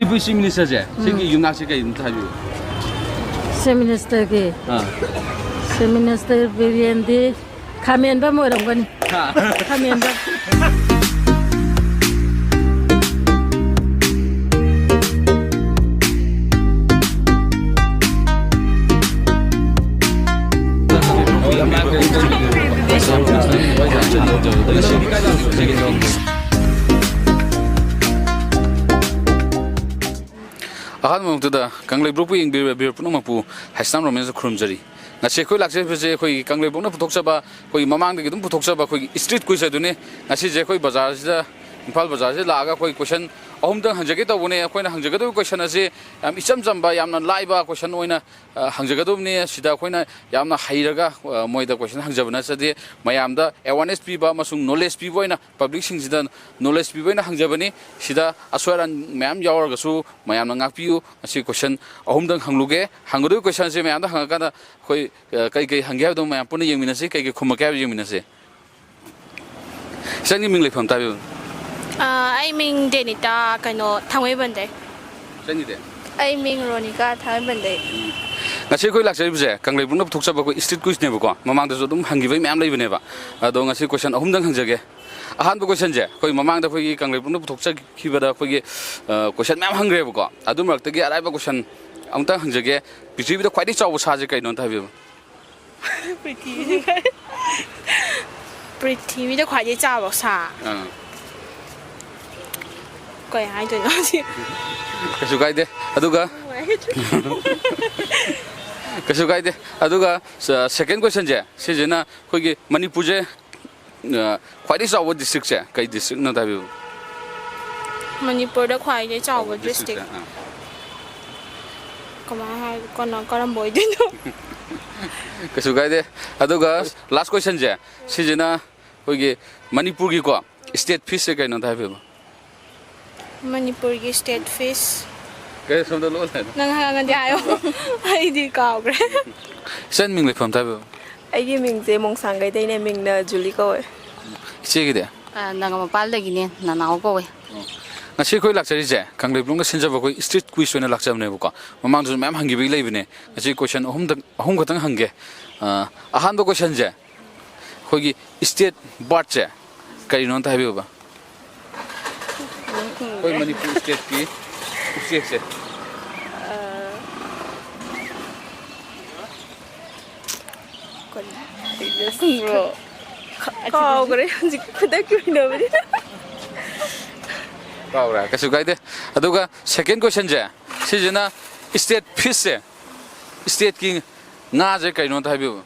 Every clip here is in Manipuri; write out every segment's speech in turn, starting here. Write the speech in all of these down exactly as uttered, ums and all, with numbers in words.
ꯑꯩꯈꯣꯏ ꯆꯤꯐ ꯃꯤꯅꯤꯁꯇꯔꯁꯦ, ꯁꯤꯒꯤ ꯌꯨꯝꯅꯥꯛꯁꯦ ꯀꯩ ꯑꯝꯇ ꯍꯥꯏꯕꯤꯌꯨ꯫ ꯆꯤꯐ ꯃꯤꯅꯤꯁꯇꯔꯒꯤ, ꯑꯥ꯫ ꯆꯤꯐ ꯃꯤꯅꯤꯁꯇꯔ ꯕꯤꯔꯦꯟꯗꯤ ꯈꯥꯃꯦꯟꯕꯝ ꯑꯣꯏꯔꯝꯒꯅꯤ꯫ ꯍꯥ꯫ ꯈꯥꯃꯦꯟꯕꯝ꯫ ꯑꯍꯥꯟꯕ ꯃꯛꯇꯗ ꯀꯪꯂꯩꯕ꯭ꯔꯣꯛꯄꯨ ꯌꯦꯡꯕꯤꯔꯤꯕ ꯚꯤꯌꯔ ꯄꯨꯝꯅꯃꯛꯄꯨ ꯍꯩꯁꯅꯥꯝ ꯔꯣꯃꯦꯟꯁꯅ ꯈꯨꯔꯨꯝꯖꯔꯤ꯫ ꯉꯁꯤ ꯑꯩꯈꯣꯏ ꯂꯥꯛꯆꯔꯤꯕꯁꯦ ꯑꯩꯈꯣꯏꯒꯤ ꯀꯪꯂꯩꯕ꯭ꯔꯣꯛꯅ ꯄꯨꯊꯣꯛꯆꯕ, ꯑꯩꯈꯣꯏꯒꯤ ꯃꯃꯥꯡꯗꯒꯤ ꯑꯗꯨꯝ ꯄꯨꯊꯣꯛꯆꯕ ꯑꯩꯈꯣꯏꯒꯤ ꯁ꯭ꯇ꯭ꯔꯤꯠ ꯀ꯭ꯋꯤꯖ ꯑꯗꯨꯅꯤ꯫ ꯉꯁꯤꯁꯦ ꯑꯩꯈꯣꯏ ꯕꯖꯥꯔꯁꯤꯗ, ꯏꯝꯐꯥꯜ ꯕꯖꯥꯔꯁꯤꯗ ꯂꯥꯛꯑꯒ ꯑꯩꯈꯣꯏ ꯀꯣꯏꯁꯟ ꯑꯍꯨꯝꯗꯪ ꯍꯪꯖꯒꯦ ꯇꯧꯕꯅꯦ꯫ ꯑꯩꯈꯣꯏꯅ ꯍꯪꯖꯒꯗꯧꯔꯤꯕ ꯀꯣꯏꯁꯟ ꯑꯁꯤ ꯌꯥꯝ ꯏꯆꯝ ꯆꯝꯕ, ꯌꯥꯝꯅ ꯂꯥꯏꯕ ꯀꯣꯏꯁꯟ ꯑꯣꯏꯅ, ꯑ, ꯍꯪꯖꯒꯗꯧꯕꯅꯤ꯫ ꯁꯤꯗ ꯑꯩꯈꯣꯏꯅ ꯌꯥꯝꯅ ꯍꯩꯔꯒ, ꯑ, ꯃꯣꯏꯗ ꯀꯣꯏꯁꯟ ꯍꯪꯖꯕ ꯅꯠꯆꯗꯦ꯫ ꯃꯌꯥꯝꯗ ꯑꯦꯋꯥꯔꯅꯦꯁ ꯄꯤꯕ ꯑꯃꯁꯨꯡ ꯅꯣꯂꯦꯖ ꯄꯤꯕ ꯑꯣꯏꯅ ꯄꯕ꯭ꯂꯤꯛꯁꯤꯡꯁꯤꯗ ꯅꯣꯂꯦꯖ ꯄꯤꯕ ꯑꯣꯏꯅ ꯍꯪꯖꯕꯅꯤ꯫ ꯁꯤꯗ ꯑꯁꯣꯏ ꯑꯔꯥꯟ ꯃꯌꯥꯝ ꯌꯥꯎꯔꯒꯁꯨ ꯃꯌꯥꯝꯅ ꯉꯥꯛꯄꯤꯌꯨ꯫ ꯉꯁꯤ ꯀꯣꯏꯁꯟ ꯑꯍꯨꯝꯗꯪ ꯍꯪꯂꯨꯒꯦ꯫ ꯍꯪꯒꯗꯧꯔꯤꯕ ꯀꯣꯏꯁꯟꯁꯦ ꯃꯌꯥꯝꯗ ꯍꯪꯉꯀꯥꯟꯗ ꯑꯩꯈꯣꯏ, ꯑ, ꯀꯩ ꯀꯩ ꯍꯪꯒꯦ ꯍꯥꯏꯕꯗꯣ ꯃꯌꯥꯝ ꯄꯨꯟꯅ ꯌꯦꯡꯃꯤꯟꯅꯁꯤ, ꯀꯩ ꯀꯩ ꯈꯨꯝꯃꯛꯀꯦ ꯍꯥꯏꯕꯗꯣ ꯌꯦꯡꯃꯤꯟꯅꯁꯤ꯫ ꯏꯆꯟꯒꯤ ꯃꯤꯡ ꯂꯩꯐꯝ ꯇꯥꯕꯤꯌꯨ꯫ ꯑ, ꯑꯩ ꯃꯤꯡ ꯗꯦꯅꯤꯇꯥ, ꯀꯩꯅꯣ, ꯊꯥꯡꯃꯩꯕꯟꯗꯩ꯫ ꯏꯆꯟꯒꯤꯗꯤ? ꯑꯩ ꯃꯤꯡ ꯔꯣꯅꯤꯀꯥ, ꯊꯥꯡꯃꯩꯕꯟꯗꯩ꯫ ꯉꯁꯤ ꯑꯩꯈꯣꯏ ꯂꯥꯛꯆꯔꯤꯕꯁꯦ ꯀꯪꯂꯩꯕ꯭ꯔꯣꯛꯅ ꯄꯨꯊꯣꯛꯆꯕ ꯑꯩꯈꯣꯏ ꯁ꯭ꯇ꯭ꯔꯤꯠ ꯀ꯭ꯋꯤꯖꯅꯦꯕꯀꯣ꯫ ꯃꯃꯥꯡꯗꯁꯨ ꯑꯗꯨꯝ ꯍꯪꯈꯤꯕꯒꯤ ꯃꯌꯥꯝ ꯂꯩꯕꯅꯦꯕ꯫ ꯑꯗꯣ ꯉꯁꯤ ꯀꯣꯏꯁꯟ ꯑꯍꯨꯝꯗꯪ ꯍꯪꯖꯒꯦ꯫ ꯑꯍꯥꯟꯕ ꯀꯣꯏꯁꯟꯁꯦ ꯑꯩꯈꯣꯏ ꯃꯃꯥꯡꯗ ꯑꯩꯈꯣꯏꯒꯤ ꯀꯪꯂꯩꯕ꯭ꯔꯣꯛꯅ ꯄꯨꯊꯣꯛꯆꯈꯤꯕꯗ ꯑꯩꯈꯣꯏꯒꯤ, ꯑ, ꯀꯣꯏꯁꯟ ꯃꯌꯥꯝ ꯍꯪꯈ꯭ꯔꯦꯕꯀꯣ꯫ ꯑꯗꯨ ꯃꯔꯛꯇꯒꯤ ꯑꯔꯥꯏꯕ ꯀꯣꯏꯁꯟ ꯑꯃꯇꯪ ꯍꯪꯖꯒꯦ꯫ ꯄ꯭ꯔꯤꯊꯤꯕꯤꯗ ꯈ꯭ꯋꯥꯏꯗꯒꯤ ꯆꯥꯎꯕ ꯁꯥꯁꯦ ꯀꯩꯅꯣ ꯑꯝꯇ ꯍꯥꯏꯕꯤꯌꯨ꯫ ꯄ꯭ꯔꯤꯊꯤꯕꯤꯗ ꯈ꯭ꯋꯥꯏ-, ꯄ꯭ꯔꯤꯊꯤꯕꯤꯗ ꯈ꯭ꯋꯥꯏꯗꯒꯤ ꯆꯥꯎꯕ ꯁꯥ꯫ ꯑꯥ꯫ ꯀꯩ ꯍꯥꯏꯗꯣꯏꯅꯣ ꯁꯤ? ꯀꯩꯁꯨ ꯀꯥꯏꯗꯦ꯫ ꯑꯗꯨꯒ ꯀꯩꯁꯨ ꯀꯥꯏꯗꯦ꯫ ꯑꯗꯨꯒ ꯁ-, ꯁꯦꯀꯦꯟ ꯀꯣꯏꯁꯟꯁꯦ, ꯁꯤꯁꯤꯅ ꯑꯩꯈꯣꯏꯒꯤ ꯃꯅꯤꯄꯨꯔꯁꯦ, ꯑ, ꯈ꯭ꯋꯥꯏꯗꯒꯤ ꯆꯥꯎꯕ ꯗꯤꯁꯇ꯭ꯔꯤꯛꯁꯦ ꯀꯩ ꯗꯤꯁꯇ꯭ꯔꯤꯛꯅꯣ ꯑꯝꯇ ꯍꯥꯏꯕꯤꯌꯨ꯫ ꯃꯅꯤꯄꯨꯔꯗ ꯈ꯭ꯋꯥꯏꯗꯒꯤ ꯆꯥꯎꯕ ꯆꯥꯎꯕ ꯗꯤꯁꯇ꯭ꯔꯤꯛꯁꯦ, ꯗꯤꯁꯇ꯭ꯔꯤꯛ? ꯑꯥ꯫ ꯀꯃꯥꯏꯅ ꯍꯥꯏ-, ꯀꯅꯥ-, ꯀꯔꯝꯕ ꯑꯣꯏꯗꯣꯏꯅꯣ? ꯀꯩꯁꯨ ꯀꯥꯏꯗꯦ꯫ ꯑꯗꯨꯒ ꯂꯥꯁ ꯀꯣꯏꯁꯟꯁꯦ, ꯁꯤꯁꯤꯅ ꯑꯩꯈꯣꯏꯒꯤ ꯃꯅꯤꯄꯨꯔꯒꯤꯀꯣ ꯁ꯭ꯇꯦꯠ ꯐꯤꯁꯁꯦ ꯀꯩꯅꯣ ꯑꯝꯇ ꯍꯥꯏꯕꯤꯌꯨꯕ꯫ ꯃꯅꯤꯄꯨꯔꯒꯤ ꯁ꯭ꯇꯦꯠ ꯐꯤꯁ꯫ ꯀꯩ ꯁꯣꯝꯗ ꯂꯣꯜꯂꯦ ꯍꯥꯏꯅꯣ? ꯅꯪ ꯍꯥꯡꯉꯗꯤ ꯍꯥꯏꯌꯣ꯫ ꯑꯩꯗꯤ ꯀꯥꯎꯈ꯭ꯔꯦ꯫ ꯏꯆꯟ ꯃꯤꯡ ꯂꯩꯐꯝ ꯑꯝꯇ ꯍꯥꯏꯕꯤꯌꯨ꯫ ꯑꯩꯒꯤ ꯃꯤꯡꯁꯦ ꯃꯣꯡꯁꯥꯡꯒꯩꯗꯩꯅꯦ, ꯃꯤꯡꯅ ꯖꯨꯂꯤ ꯀꯧꯋꯦ꯫ ꯏꯆꯦꯒꯤꯗꯤ? ꯑ, ꯅꯒꯥꯃꯄꯥꯜꯗꯒꯤꯅꯦ, ꯅꯅꯥꯎ ꯀꯧꯋꯦ꯫ ꯑꯣ꯫ ꯉꯁꯤ ꯑꯩꯈꯣꯏ ꯂꯥꯛꯆꯔꯤꯁꯦ ꯀꯪꯂꯩꯄꯥꯛꯅ ꯁꯤꯟꯖꯕ ꯑꯩꯈꯣꯏ street quiz ꯑꯣꯏꯅ ꯂꯥꯛꯆꯕꯅꯦꯕꯀꯣ꯫ ꯃꯃꯥꯡꯗꯁꯨ ꯃꯌꯥꯝ ꯍꯪꯈꯤꯕꯒꯤ ꯂꯩꯕꯅꯦ꯫ ꯉꯁꯤ question ꯑꯍꯨꯝꯗꯪ, ꯑꯍꯨꯝ ꯈꯛꯇꯪ ꯍꯪꯒꯦ꯫ ꯑ, ꯑꯍꯥꯟꯕ questionꯁꯦ ꯑꯩꯈꯣꯏꯒꯤ state birdꯁꯦ ꯀꯔꯤꯅꯣ ꯑꯝꯇ ꯍꯥꯏꯕꯤꯌꯨꯕ꯫ ꯑꯩꯈꯣꯏ ꯃꯅꯤꯄꯨꯔ stateꯀꯤ ꯎꯆꯦꯛꯁꯦ꯫ ꯀꯔꯤ? ꯈꯪꯕ꯭ꯔꯣ? ꯈ-, ꯀꯥꯎꯈ꯭ꯔꯦ ꯍꯧꯖꯤꯛ ꯈꯨꯗꯛꯀꯤ ꯑꯣꯏꯅꯕꯨꯗꯤ꯫ ꯀꯥꯎꯈ꯭ꯔꯦ, ꯀꯩꯁꯨ ꯀꯥꯏꯗꯦ꯫ ꯑꯗꯨꯒ second questionꯁꯦ, ꯁꯤꯁꯤꯅ state fishꯁꯦ, stateꯀꯤ ꯉꯥꯁꯦ ꯀꯩꯅꯣ ꯑꯝꯇ ꯍꯥꯏꯕꯤꯌꯨ꯫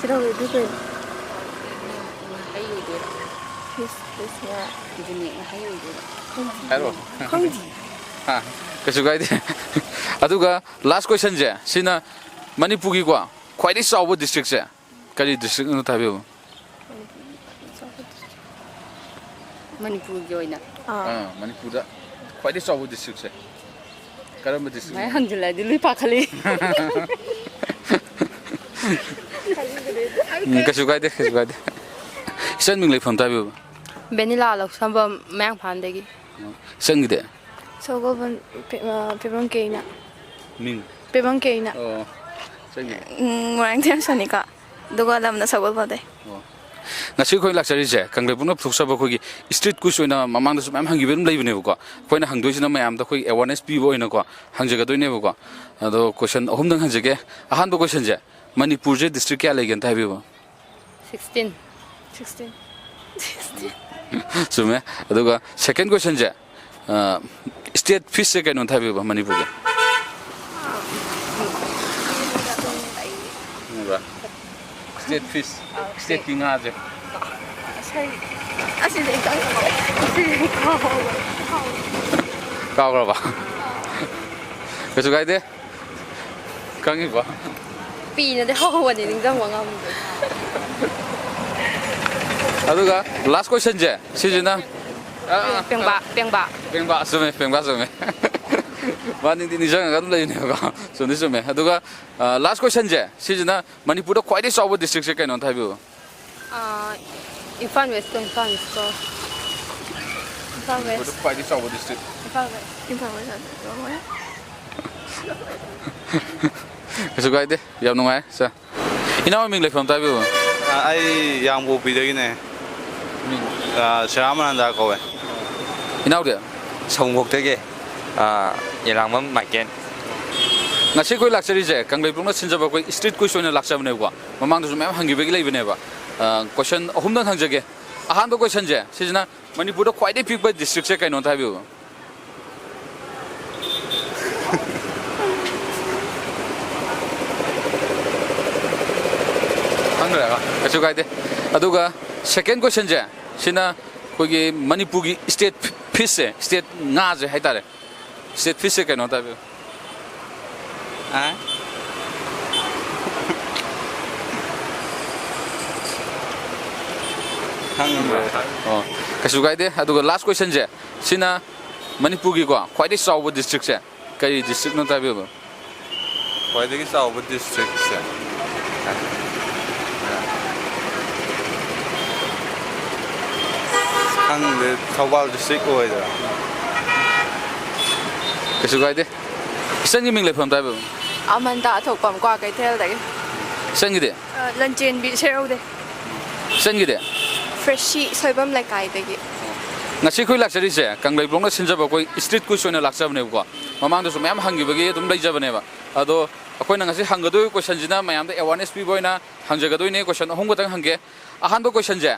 ꯁꯤꯗ ꯍꯧꯖꯤꯛ ꯀꯩꯅꯣ? ꯉꯥꯍꯩ ꯑꯣꯏꯗꯣꯏꯔꯣ? Fish, fish ꯉꯥ꯫ ꯑꯗꯨꯅꯦ, ꯉꯥꯍꯩ ꯑꯣꯏꯗꯣꯏꯔꯣ? ꯍꯥꯏꯔꯣ꯫ ꯈꯪꯗꯦ꯫ ꯍꯥ, ꯀꯩꯁꯨ ꯀꯥꯏꯗꯦ꯫ ꯑꯗꯨꯒ last questionꯁꯦ, ꯁꯤꯅ ꯃꯅꯤꯄꯨꯔꯒꯤꯀꯣ ꯈ꯭ꯋꯥꯏꯗꯒꯤ ꯆꯥꯎꯕ districtꯁꯦ ꯀꯔꯤ districtꯅꯣ ꯍꯥꯏꯕꯤꯌꯨ꯫ ꯃꯅꯤꯄꯨꯔꯒꯤ ꯑꯣꯏꯅ? ꯑꯥ꯫ ꯑꯥ, ꯃꯅꯤꯄꯨꯔꯗ ꯈ꯭ꯋꯥꯏꯗꯒꯤ ꯆꯥꯎꯕ districtꯁꯦ ꯀꯔꯝꯕ districtꯅꯣ? ꯃꯥꯏ ꯍꯪꯖꯤꯜꯂꯛꯑꯗꯤ ꯂꯣꯏ ꯄꯥꯈꯠꯂꯤ꯫ ꯎꯝ, ꯀꯩꯁꯨ ꯀꯥꯏꯗꯦ, ꯀꯩꯁꯨ ꯀꯥꯏꯗꯦ꯫ ꯏꯆꯟ ꯃꯤꯡ ꯂꯩꯐꯝ ꯑꯝꯇ ꯍꯥꯏꯕꯤꯌꯨ꯫ ꯕꯦꯅꯤꯂꯥ ꯂꯧꯁꯝꯕꯝ, ꯃꯌꯥꯡꯐꯥꯟꯗꯒꯤ꯫ ꯏꯆꯟꯒꯤꯗꯤ? ꯁꯒꯣꯜꯕꯟ, ꯄꯦ-, ꯑ, ꯄꯦꯕꯝ ꯀꯦ ꯑꯩꯅ꯫ ꯃꯤꯡ? ꯄꯦꯕꯝ ꯀꯦ ꯑꯩꯅ꯫ ꯑꯣ, ꯏꯆꯟꯒꯤꯗꯤ? ꯎꯝ, ꯃꯣꯏꯔꯥꯡꯊꯦꯝ ꯁꯣꯅꯤꯀꯥ꯫ ꯑꯗꯨꯒ ꯂꯝꯅ ꯁꯒꯣꯜꯕꯟꯗꯩ꯫ ꯑꯣ꯫ ꯉꯁꯤ ꯑꯩꯈꯣꯏ ꯂꯥꯛꯆꯔꯤꯁꯦ ꯀꯪꯂꯩꯄꯥꯛꯅ ꯄꯨꯊꯣꯛꯆꯕ ꯑꯩꯈꯣꯏꯒꯤ street quiz ꯑꯣꯏꯅ ꯃꯃꯥꯡꯗꯁꯨ ꯃꯌꯥꯝ ꯍꯪꯈꯤꯕ ꯑꯗꯨꯝ ꯂꯩꯕꯅꯦꯕꯀꯣ꯫ ꯑꯩꯈꯣꯏꯅ ꯍꯪꯗꯣꯏꯁꯤꯅ ꯃꯌꯥꯝꯗ ꯑꯩꯈꯣꯏ awareness ꯄꯤꯕ ꯑꯣꯏꯅꯀꯣ ꯍꯪꯖꯒꯗꯣꯏꯅꯦꯕꯀꯣ꯫ ꯑꯗꯣ question ꯑꯍꯨꯝꯗꯪ ꯍꯪꯖꯒꯦ꯫ ꯑꯍꯥꯟꯕ questionꯁꯦ, ꯃꯅꯤꯄꯨꯔꯁꯦ district ꯀꯌꯥ ꯂꯩꯒꯦ ꯑꯝꯇ ꯍꯥꯏꯕꯤꯌꯨꯕ꯫ Sixteen꯫ Sixteen꯫ ꯆꯨꯝꯃꯦ꯫ ꯑꯗꯨꯒ second questionꯁꯦ, ꯑ, state fishꯁꯦ ꯀꯩꯅꯣ ꯑꯝꯇ ꯍꯥꯏꯕꯤꯌꯨꯕ ꯃꯅꯤꯄꯨꯔꯒꯤ꯫ ꯈꯪꯕ꯭ꯔꯥ? State fish, stateꯀꯤ ꯉꯥꯁꯦ꯫ ꯑꯁꯤꯗꯤ ꯑꯩ ꯈꯪꯗꯦ꯫ ꯀꯥꯎꯈ꯭ꯔꯕ? ꯀꯩꯁꯨ ꯀꯥꯏꯗꯦ꯫ ꯈꯪꯉꯤꯀꯣ? ꯄꯤꯅꯗꯤ ꯍꯧꯕꯅꯤ, ꯅꯤꯡꯁꯤꯡꯕ ꯉꯝꯗꯦ꯫ ꯑꯗꯨꯒ last questionꯁꯦ, ꯁꯤꯁꯤꯅ, ꯑ, ꯑ, ꯄꯦꯡꯕꯥ, ꯄꯦꯡꯕꯥ꯫ ꯄꯦꯡꯕꯥ, ꯆꯨꯝꯃꯦ, ꯄꯦꯡꯕꯥ ꯆꯨꯝꯃꯦ꯫ ꯃꯥ ꯅꯤꯡꯗꯤ ꯅꯤꯡꯁꯤꯡꯉꯒ ꯑꯗꯨꯝ ꯂꯩꯕꯅꯦꯕꯀꯣ꯫ ꯆꯨꯝꯗꯤ ꯆꯨꯝꯃꯦ꯫ ꯑꯗꯨꯒ, ꯑ, last questionꯁꯦ, ꯁꯤꯁꯤꯅ ꯃꯅꯤꯄꯨꯔꯗ ꯈ꯭ꯋꯥꯏꯗꯒꯤ ꯆꯥꯎꯕ districtꯁꯦ ꯀꯩꯅꯣ ꯑꯝꯇ ꯍꯥꯏꯕꯤꯌꯨ꯫ ꯑꯥ, ꯏꯝꯐꯥꯜ ꯋꯦꯁꯇꯣ, ꯏꯝꯐꯥꯜ ꯋꯦꯁꯇꯣ꯫ ꯏꯝꯐꯥꯜ ꯋꯦꯁ꯫ ꯃꯅꯤꯄꯨꯔꯗ ꯈ꯭ꯋꯥꯏꯗꯒꯤ ꯆꯥꯎꯕ district. Imphal west. Imphal west ꯍꯥꯏꯕ ꯂꯣꯏꯔꯦ꯫ ꯀꯩꯁꯨ ꯀꯥꯏꯗꯦ, ꯌꯥꯝ ꯅꯨꯡꯉꯥꯏ ꯁꯥꯔ꯫ ꯏꯅꯥꯎ ꯃꯤꯡ ꯂꯩꯐꯝ ꯇꯥꯛꯄꯤꯌꯨ꯫ ꯑ, ꯑꯩ ꯌꯥꯝꯕꯣꯛꯄꯤꯗꯒꯤꯅꯦ꯫ ꯃꯤꯡ? ꯑ, ꯁꯦꯔꯥꯝ ꯑꯅꯟꯗ ꯀꯧꯋꯦ꯫ ꯏꯅꯥꯎꯗꯤ? ꯁꯑꯣꯡꯈꯣꯛꯇꯒꯤ, ꯑ, ꯌꯦꯂꯥꯡꯕꯝ ꯃꯥꯏꯀꯦꯟ꯫ ꯉꯁꯤ ꯑꯩꯈꯣꯏ ꯂꯥꯛꯆꯔꯤꯁꯦ ꯀꯪꯂꯩꯄꯥꯛꯅ ꯁꯤꯟꯖꯕ ꯑꯩꯈꯣꯏ street quiz ꯑꯣꯏꯅ ꯂꯥꯛꯆꯕꯅꯦꯕꯀꯣ꯫ ꯃꯃꯥꯡꯗꯁꯨ ꯃꯌꯥꯝ ꯍꯪꯈꯤꯕꯒꯤ ꯂꯩꯕꯅꯦꯕ꯫ ꯑ, question ꯑꯍꯨꯝꯗꯪ ꯍꯪꯖꯒꯦ꯫ ꯑꯍꯥꯟꯕ questionꯁꯦ ꯁꯤꯁꯤꯅ, ꯃꯅꯤꯄꯨꯔꯗ ꯈ꯭ꯋꯥꯏꯗꯒꯤ ꯄꯤꯛꯄ districtꯁꯦ ꯀꯩꯅꯣ ꯑꯝꯇ ꯍꯥꯏꯕꯤꯌꯨ꯫ ꯈꯪꯗ꯭ꯔꯦꯀꯣ? ꯀꯩꯁꯨ ꯀꯥꯏꯗꯦ꯫ ꯑꯗꯨꯒ second questionꯁꯦ, ꯁꯤꯅ ꯑꯩꯈꯣꯏꯒꯤ ꯃꯅꯤꯄꯨꯔꯒꯤ state fishꯁꯦ, state ꯉꯥꯁꯦ ꯍꯥꯏꯇꯥꯔꯦ, state fishꯁꯦ ꯀꯩꯅꯣ ꯑꯝꯇ ꯍꯥꯏꯕꯤꯌꯨ꯫ ꯑ? ꯈꯪꯗ꯭ꯔꯦ꯫ ꯑꯣ, ꯀꯩꯁꯨ ꯀꯥꯏꯗꯦ꯫ ꯑꯗꯨꯒ last questionꯁꯦ, ꯁꯤꯅ ꯃꯅꯤꯄꯨꯔꯒꯤꯀꯣ ꯈ꯭ꯋꯥꯏꯗꯒꯤ ꯆꯥꯎꯕ districtꯁꯦ ꯀꯔꯤ districtꯅꯣ ꯑꯝꯇ ꯍꯥꯏꯕꯤꯌꯨꯕ? ꯈ꯭ꯋꯥꯏꯗꯒꯤ ꯆꯥꯎꯕ districtꯁꯦ, ꯈꯪꯗꯦ, ꯊꯧꯕꯥꯜ district ꯑꯣꯏꯗꯣꯏꯔꯥ? ꯀꯩꯁꯨ ꯀꯥꯏꯗꯦ꯫ ꯏꯆꯟꯒꯤ ꯃꯤꯡ ꯂꯩꯐꯝ ꯑꯝꯇ ꯍꯥꯏꯕꯤꯌꯨ꯫ ꯑꯃꯟꯇ ꯑꯊꯣꯛꯄꯝ, ꯀ꯭ꯋꯥꯀꯩꯊꯦꯜꯗꯒꯤ꯫ ꯏꯆꯟꯒꯤꯗꯤ? ꯑ, ꯂꯟꯆꯦꯟꯕꯤ ꯁꯦꯔꯧꯗꯩ꯫ ꯏꯆꯟꯒꯤꯗꯤ? ꯐ꯭ꯔꯦꯁꯤ ꯁꯣꯏꯕꯝ ꯂꯩꯀꯥꯏꯗꯒꯤ꯫ ꯉꯁꯤ ꯑꯩꯈꯣꯏ ꯂꯥꯛꯆꯔꯤꯁꯦ ꯀꯪꯂꯩꯕ꯭ꯂꯣꯛꯅ ꯁꯤꯟꯖꯕ ꯑꯩꯈꯣꯏ street quiz ꯑꯣꯏꯅ ꯂꯥꯛꯆꯕꯅꯦꯕꯀꯣ꯫ ꯃꯃꯥꯡꯗꯁꯨ ꯃꯌꯥꯝ ꯍꯪꯈꯤꯕꯒꯤ ꯑꯗꯨꯝ ꯂꯩꯖꯕꯅꯦꯕ꯫ ꯑꯗꯣ ꯑꯩꯈꯣꯏꯅ ꯉꯁꯤ ꯍꯪꯒꯗꯣꯏꯕ questionꯁꯤꯅ ꯃꯌꯥꯝꯗ awareness ꯄꯤꯕ ꯑꯣꯏꯅ ꯍꯪꯖꯒꯗꯣꯏꯅꯦ꯫ Question ꯑꯍꯨꯝ ꯈꯛꯇꯪ ꯍꯪꯒꯦ꯫ ꯑꯍꯥꯟꯕ questionꯁꯦ,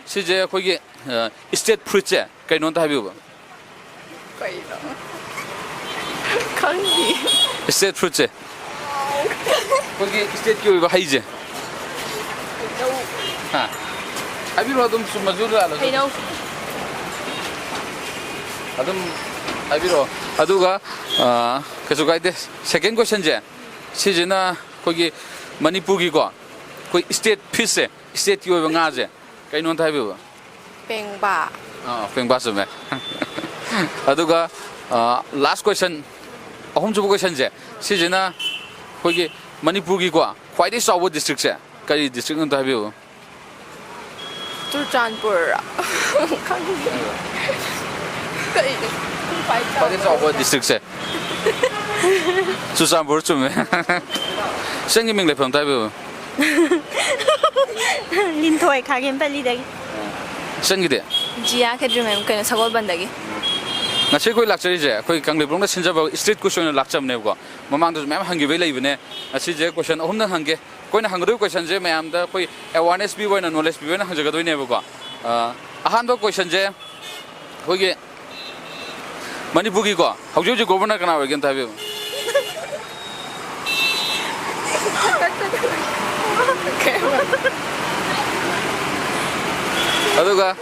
ꯁꯤꯁꯦ ꯑꯩꯈꯣꯏꯒꯤ, ꯑ, state fruitꯁꯦ ꯀꯩꯅꯣ ꯑꯝꯇ ꯍꯥꯏꯕꯤꯌꯨꯕ꯫ ꯀꯩꯅꯣ? ꯈꯪꯗꯤꯌꯦ꯫ State fruitꯁꯦ꯫ ꯑꯩꯈꯣꯏꯒꯤ stateꯀꯤ ꯑꯣꯏꯕ ꯍꯩꯁꯦ꯫ ꯍꯩꯅꯧ꯫ ꯍꯥ? ꯍꯥꯏꯕꯤꯔꯣ ꯑꯗꯨꯝ, ꯆꯨꯝꯃꯁꯨ ꯂꯥꯜꯂꯁꯨ꯫ ꯍꯩꯅꯧ꯫ ꯑꯗꯨꯝ ꯍꯥꯏꯕꯤꯔꯛꯑꯣ꯫ ꯑꯗꯨꯒ, ꯑ, ꯀꯩꯁꯨ ꯀꯥꯏꯗꯦ꯫ Second questionꯁꯦ, ꯁꯤꯁꯤꯅ ꯑꯩꯈꯣꯏꯒꯤ ꯃꯅꯤꯄꯨꯔꯒꯤꯀꯣ, ꯑꯩꯈꯣꯏ state fishꯁꯦ, stateꯀꯤ ꯑꯣꯏꯕ ꯉꯥꯁꯦ ꯀꯩꯅꯣ ꯑꯝꯇ ꯍꯥꯏꯕꯤꯌꯨꯕ꯫ ꯄꯦꯡꯕꯥ꯫ ꯑꯥ, ꯄꯦꯡꯕꯥ ꯆꯨꯝꯃꯦ꯫ ꯑꯗꯨꯒ, ꯑꯥ, last question, ꯑꯍꯨꯝꯁꯨꯕ questionꯁꯦ, ꯁꯤꯁꯤꯅ ꯑꯩꯈꯣꯏꯒꯤ ꯃꯅꯤꯄꯨꯔꯒꯤꯀꯣ ꯈ꯭ꯋꯥꯏꯗꯒꯤ ꯆꯥꯎꯕ districtꯁꯦ ꯀꯔꯤ districtꯅꯣ ꯑꯝꯇ ꯍꯥꯏꯕꯤꯌꯨ꯫ ꯆꯨꯔꯆꯥꯟꯄꯨꯔ꯫ ꯈꯪꯗꯦ꯫ ꯀꯩꯅꯣ? ꯈ꯭ꯋꯥꯏꯗꯒꯤ ꯆꯥꯎꯕ ꯗꯤꯁꯇ꯭ꯔꯤꯛꯁꯦ꯫ ꯆꯨꯔꯆꯥꯟꯄꯨꯔ ꯆꯨꯝꯃꯦ꯫ ꯏꯆꯟꯒꯤ ꯃꯤꯡ ꯂꯩꯐꯝ ꯑꯝꯇ ꯍꯥꯏꯕꯤꯌꯨ꯫ ꯂꯤꯟꯊꯣꯏ, ꯈꯥꯒꯦꯝꯄꯜꯂꯤꯗꯒꯤ꯫ ꯏꯆꯟꯒꯤꯗꯤ? ꯖꯤꯌꯥ ꯈꯦꯇ꯭ꯔꯤꯃꯌꯨꯝ, ꯀꯩꯅꯣ, ꯁꯒꯣꯜꯕꯟꯗꯒꯤ꯫ ꯉꯁꯤ ꯑꯩꯈꯣꯏ ꯂꯥꯛꯆꯔꯤꯁꯦ ꯑꯩꯈꯣꯏ ꯀꯪꯂꯩꯄꯨꯡꯗ ꯁꯤꯟꯖꯕ street quiz ꯑꯣꯏꯅ ꯂꯥꯛꯆꯕꯅꯦꯕꯀꯣ꯫ ꯃꯃꯥꯡꯗꯁꯨ ꯃꯌꯥꯝ ꯍꯪꯈꯤꯕꯩ ꯂꯩꯕꯅꯦ꯫ ꯉꯁꯤꯁꯦ question ꯑꯍꯨꯝꯗꯪ ꯍꯪꯒꯦ꯫ ꯑꯩꯈꯣꯏꯅ ꯍꯪꯒꯗꯣꯏꯕ questionꯁꯦ ꯃꯌꯥꯝꯗ ꯑꯩꯈꯣꯏ awareness ꯄꯤꯕ ꯑꯣꯏꯅ, knowledge ꯄꯤꯕ ꯑꯣꯏꯅ ꯍꯪꯖꯒꯗꯣꯏꯅꯦꯕꯀꯣ꯫ ꯑ, ꯑꯍꯥꯟꯕ questionꯁꯦ ꯑꯩꯈꯣꯏꯒꯤ ꯃꯅꯤꯄꯨꯔꯒꯤꯀꯣ ꯍꯧꯖꯤꯛ ꯍꯧꯖꯤꯛ governor ꯀꯅꯥ ꯑꯣꯏꯒꯦ ꯑꯝꯇ ꯍꯥꯏꯕꯤꯌꯨ꯫ ꯑꯗꯨꯒ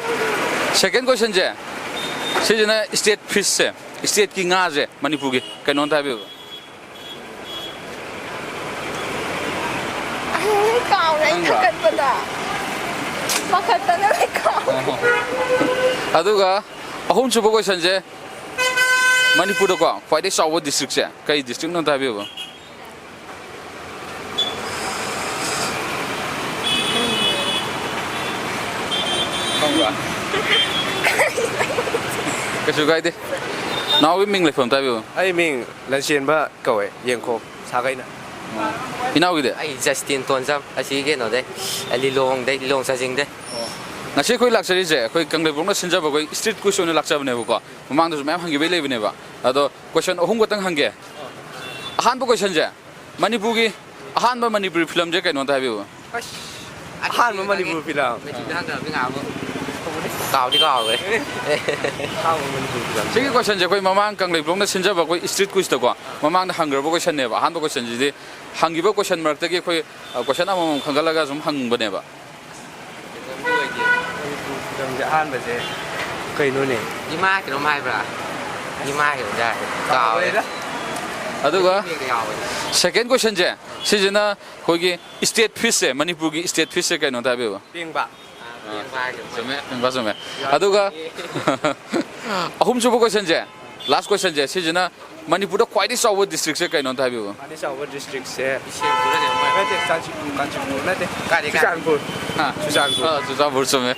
second questionꯁꯦ, ꯁꯤꯁꯤꯅ state fishꯁꯦ, stateꯀꯤ ꯉꯥꯁꯦ ꯃꯅꯤꯄꯨꯔꯒꯤ ꯀꯩꯅꯣ ꯑꯝꯇ ꯍꯥꯏꯕꯤꯌꯨ꯫ ꯑꯩ ꯀꯥꯎꯔꯦ, ꯑꯩ ꯈꯪꯕ꯭ꯔꯥ? ꯊꯥꯒꯠꯄꯗ꯫ ꯄꯥꯈꯠꯇꯅ ꯂꯣꯏ ꯀꯥꯎꯔꯦ꯫ ꯑꯗꯨꯒ ꯑꯍꯨꯝꯁꯨꯕ questionꯁꯦ, ꯃꯅꯤꯄꯨꯔꯗꯀꯣ ꯈ꯭ꯋꯥꯏꯗꯒꯤ ꯆꯥꯎꯕ districtꯁꯦ ꯀꯩ districtꯅꯣ ꯑꯝꯇ ꯍꯥꯏꯕꯤꯌꯨꯕ? ꯈꯪꯕ꯭ꯔꯥ? ꯀꯩꯁꯨ ꯀꯥꯏꯗꯦ꯫ ꯅꯥꯎꯒꯤ ꯃꯤꯡ ꯂꯩꯐꯝ ꯑꯝꯇ ꯍꯥꯏꯕꯤꯌꯨ꯫ ꯑꯩ ꯃꯤꯡ ꯂꯟꯆꯦꯟꯕ ꯀꯧꯋꯦ, ꯌꯦꯡꯈꯣꯝ ꯁꯥꯒꯩꯅ꯫ ꯏꯅꯥꯎꯒꯤꯗꯤ? ꯑꯩ ꯖꯁꯇꯤꯟ ꯇꯣꯟꯖꯝ, ꯑꯁꯤ ꯀꯩꯅꯣꯗꯩ, ꯂꯤꯂꯣꯡꯗꯩ, ꯂꯤꯂꯣꯡ ꯆꯥꯖꯤꯡꯗꯩ꯫ ꯉꯁꯤ ꯑꯩꯈꯣꯏ ꯂꯥꯛꯆꯔꯤꯁꯦ ꯑꯩꯈꯣꯏ ꯀꯪꯂꯩꯄꯨꯡꯅ ꯁꯤꯟꯖꯕ ꯑꯩꯈꯣꯏ street quiz ꯑꯣꯏꯅ ꯂꯥꯛꯆꯕꯅꯦꯕꯀꯣ꯫ ꯃꯃꯥꯡꯗꯁꯨ ꯃꯌꯥꯝ ꯍꯪꯈꯤꯕꯩ ꯂꯩꯕꯅꯦꯕ꯫ ꯑꯗꯣ question ꯑꯍꯨꯝ ꯈꯛꯇꯪ ꯍꯪꯒꯦ꯫ ꯑꯍꯥꯟꯕ questionꯁꯦ, ꯃꯅꯤꯄꯨꯔꯒꯤ ꯑꯍꯥꯟꯕ ꯃꯅꯤꯄꯨꯔꯤ filmꯁꯦ ꯀꯩꯅꯣ ꯑꯝꯇ ꯍꯥꯏꯕꯤꯌꯨ꯫ ꯑꯁ, ꯑꯍꯥꯟꯕ ꯃꯅꯤꯄꯨꯔ film꯫ ꯃꯦꯆꯤꯟꯗ ꯍꯪꯗꯕꯅꯤ ꯉꯥꯏꯍꯥꯛ ꯑꯃꯨꯛ꯫ ꯀꯥꯎꯗꯤ ꯀꯥꯎꯈ꯭ꯔꯦ꯫ ꯑꯍꯥꯟꯕ ꯃꯅꯤꯄꯨꯔ film꯫ ꯁꯤꯒꯤ questionꯁꯦ ꯑꯩꯈꯣꯏ ꯃꯃꯥꯡ ꯀꯪꯂꯩꯄꯨꯡꯅ ꯁꯤꯟꯖꯕ ꯑꯩꯈꯣꯏ street quizꯇꯀꯣ, ꯃꯃꯥꯡꯗ ꯍꯪꯈ꯭ꯔꯕ questionꯅꯦꯕ꯫ ꯑꯍꯥꯟꯕ questionꯁꯤꯗꯤ ꯍꯪꯈꯤꯕ question ꯃꯔꯛꯇꯒꯤ ꯑꯩꯈꯣꯏ, ꯑ, question ꯑꯃꯃꯝ ꯈꯟꯒꯠꯂꯒ ꯁꯨꯝ ꯍꯪꯕꯅꯦꯕ꯫ ꯃꯅꯤꯄꯨꯔ filmꯁꯦ ꯑꯍꯥꯟꯕꯁꯦ ꯀꯩꯅꯣꯅꯦ? ꯏꯃꯥ ꯀꯩꯅꯣꯝ ꯍꯥꯏꯕ꯭ꯔꯥ? ꯏꯃꯥ ꯀꯩꯅꯣꯝꯗꯤ ꯍꯥꯏ꯫ ꯀꯥꯎꯔꯦ꯫ ꯀꯥꯎꯔꯦꯗ꯫ ꯑꯗꯨꯒ ꯃꯤꯡꯗꯤ ꯀꯥꯎꯔꯦ꯫ Second questionꯁꯦ, ꯁꯤꯁꯤꯅ ꯑꯩꯈꯣꯏꯒꯤ state fishꯁꯦ, ꯃꯅꯤꯄꯨꯔꯒꯤ state fishꯁꯦ ꯀꯩꯅꯣ ꯑꯝꯇ ꯍꯥꯏꯕꯤꯌꯨ꯫ ꯄꯦꯡꯕꯥ꯫ ꯑꯥ, ꯄꯦꯡꯕꯥ ꯍꯥꯏꯒꯦ꯫ ꯆꯨꯝꯃꯦ, ꯄꯦꯡꯕꯥ ꯆꯨꯝꯃꯦ꯫ ꯑꯗꯨꯒ ꯑꯍꯨꯝꯁꯨꯕ questionꯁꯦ, Last questionꯁꯦ ꯁꯤꯁꯤꯅ, ꯃꯅꯤꯄꯨꯔꯗ ꯈ꯭ꯋꯥꯏꯗꯒꯤ ꯆꯥꯎꯕ districtꯁꯦ ꯀꯩꯅꯣ ꯑꯝꯇ ꯍꯥꯏꯕꯤꯌꯨ꯫ ꯈ꯭ꯋꯥꯏꯗꯒꯤ ꯆꯥꯎꯕ districtꯁꯦ ꯕꯤꯁꯦꯝꯄꯨꯔ ꯅꯠꯇꯦ, ꯀꯥꯟꯆꯤꯄꯨꯔ, ꯀꯥꯟꯆꯤꯄꯨꯔ ꯅꯠꯇꯦ, ꯀꯥꯏꯗꯩ, ꯀꯥꯏꯗꯩ? ꯆꯨꯔꯆꯥꯟꯄꯨꯔ꯫ ꯍꯥ? ꯆꯨꯔꯆꯥꯟꯄꯨꯔ꯫ ꯑꯥ, ꯆꯨꯔꯆꯥꯟꯄꯨꯔ ꯆꯨꯝꯃꯦ꯫